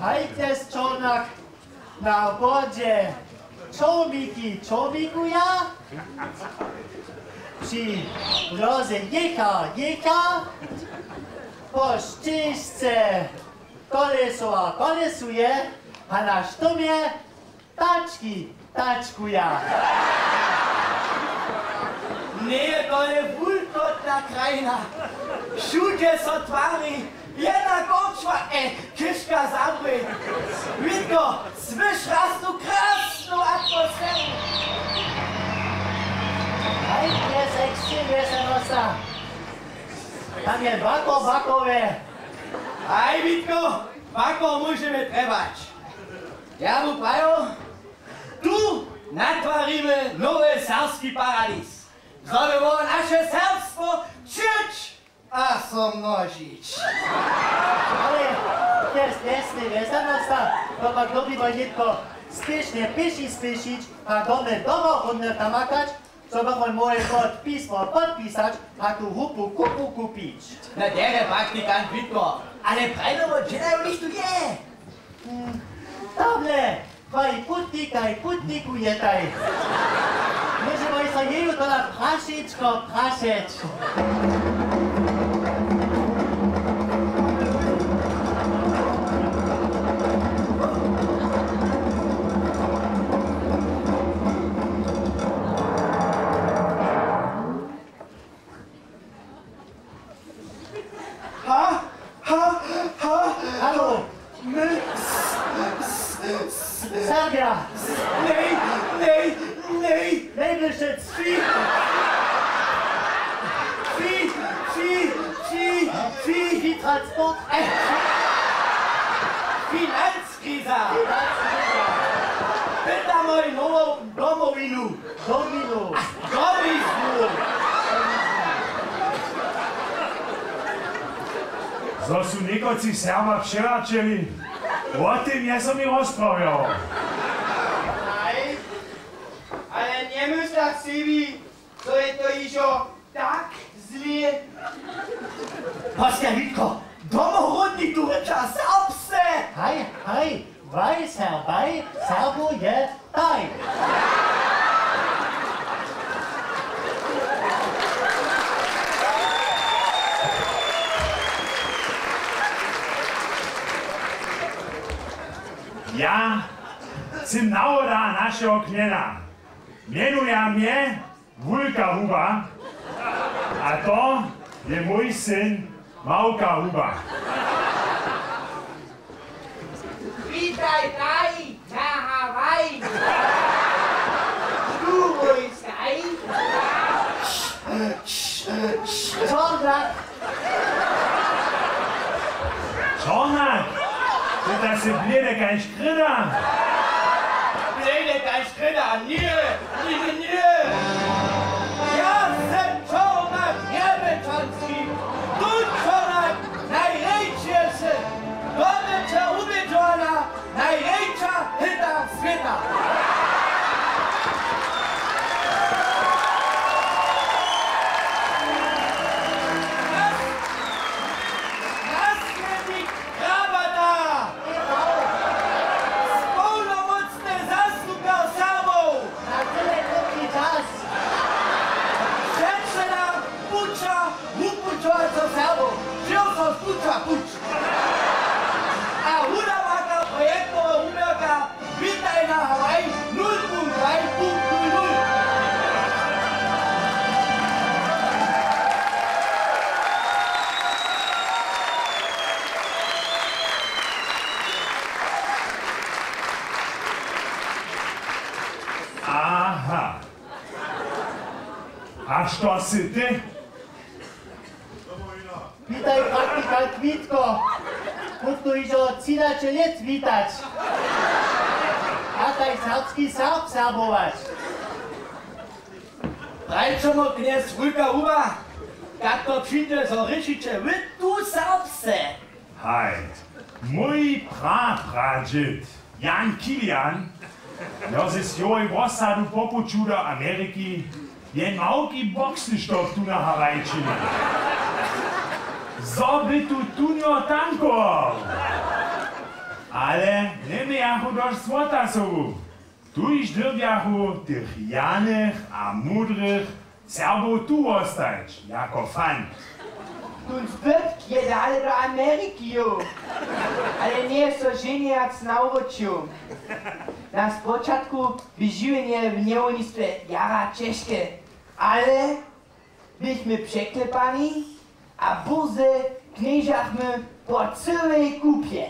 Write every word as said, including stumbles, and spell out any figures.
Haj, knjez Čornak, na wodźe čormiki čormikuja, při loze jěcha jěcha, po šćežce kolesowa kolesuje, a na štomje tački tačkuja. Njeje to je wulkotna krajina. Wšudźe so twari jedna korčma, e, chěžka za brě. Witko, słyš raz tu krasnu atmosferu? Haj, knjez Ekscel, wjesanosta. Tam je bako, bakowe. Haj, Witko, bako móžemy trjebać. Ja bu prajił, tu natwarimy nowy serbski paradis, zo by było naše serbstwo ćić a so množić. Ale knjez, knjez, wjesanosta, to pak dyrbiba nětko spěšnje pěši spěšić a domy domoródnych namakać, zo bychmy móhli pod pismo podpisać a tu hupu kupu kupić. Na derje, praktikant Witko, ale prajnowo dźěla jo něchtó je? Hm, tamle, dwaj putnikaj putniku jetaj. Móžemy so jeju tola prašičko prašeć. Ha, ha, ha. Halo. My, s, s, s, Serbja. Nej, nej, nej. Nejbližšec. Fi, fi, fi, fi, fi. Fi transport. Financ. Kriza! Pytamoj nowu domowinu! Dominu! Domiznu! Zo su někotři Serba přewraćeli, wo tym je so mi rozprawjało. Haj, ale njemysla sebi, zo je to hižo tak zlě. Postaj, Witko, domoródni tu rěča serbsce. Haj, haj, dwaj Serbaj, Serbow je taj. Ja sym nawoda našeho knjena. Mjenuja mje Wulka Huba, a to je mój syn Małka Huba. Witaj, taj, na Hawaii. Sturuj, staj. Čornak! Čornak! Ty da sy blěde kaž kryda! Blěde kaž kryda? Ně! Ně, ně, ně! Ja sym Čornak Njebečanski! Tón Čornak najrjeńši je syn! Dobyće wubědźowana Najrjeńša hita swěta! Nas-, naslědnik Hrabata! Społnomócny zastupjer Serbow! Na tyle krótki čas! Předseda puća wupućowaceho Serbow! Wšeho so puća puć! A wudawaka projektoweho wuměłka Witaj na Hawaii nul punkt dwaj punkt nul nul. Aha. A što sy ty? Witaj, praktikant Witko. Móhł tu hižo třinaće lět witać. A taj serbski Serb serbować. Prajće mu, knjez Wulka Huba, kak to přińdźe, zo rěšiće wy tu serbsce? Haj, mój prapradźěd Jan Kilian, jo, z jehoj wosadu po puću do Ameriki, je małki boxenstopp tu na Hawaii činił. Zo by tu tunjo tankował. Ale njemějachu dosć słotasowu. Tuž dyrbjachu tych rjanych a mudrych Serbow tu wostać jako fan. Tón zbytk je dale do Ameriki jěł, ale njeje so ženjac nawróćił. Na spočatku bě žiwjenje w njewolnistwje jara ćežke, ale běchmy překlepani a burze knježachmy po cyłej kupje.